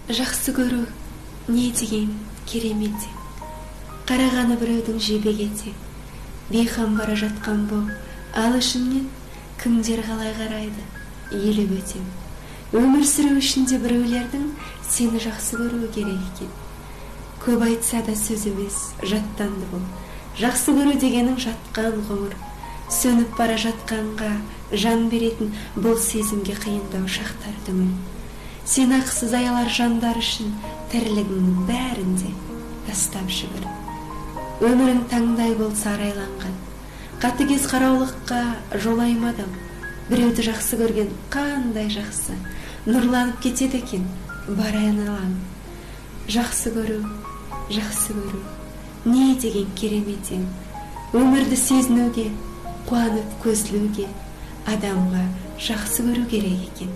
Жақсы көру не деген керемет ең. Қарағаны біреудің жебеге тең. Бейқам бара жатқан боп, ал ішімнен кімдер қалай қарайды, елеп өтем. Өмір сүру үшін де біреулердің сені жақсы көруі керек екен. Көп айтса да сөз емес, жаттанды бұл. Жақсы көру дегенің жатқан ғұмыр. Сөніп бара жатқанға жан беретін бұл сезімге қиындау шақтар түңіл. Сен ақысыз аялар жандар үшін тірлігіңнің бәрін де тастап жүгір. Өмірің таңдай болса арайланған. Қатыгез қараулыққа жолаймадым. Біреуді жақсы көрген қандай жақсы. Нұрланып кетеді екен бар айналаң. Жақсы көру, жақсы көру. Не деген керемет ең. Өмірді сезінуге, қуанып көзілуге, адамға жақсы көру керек екен.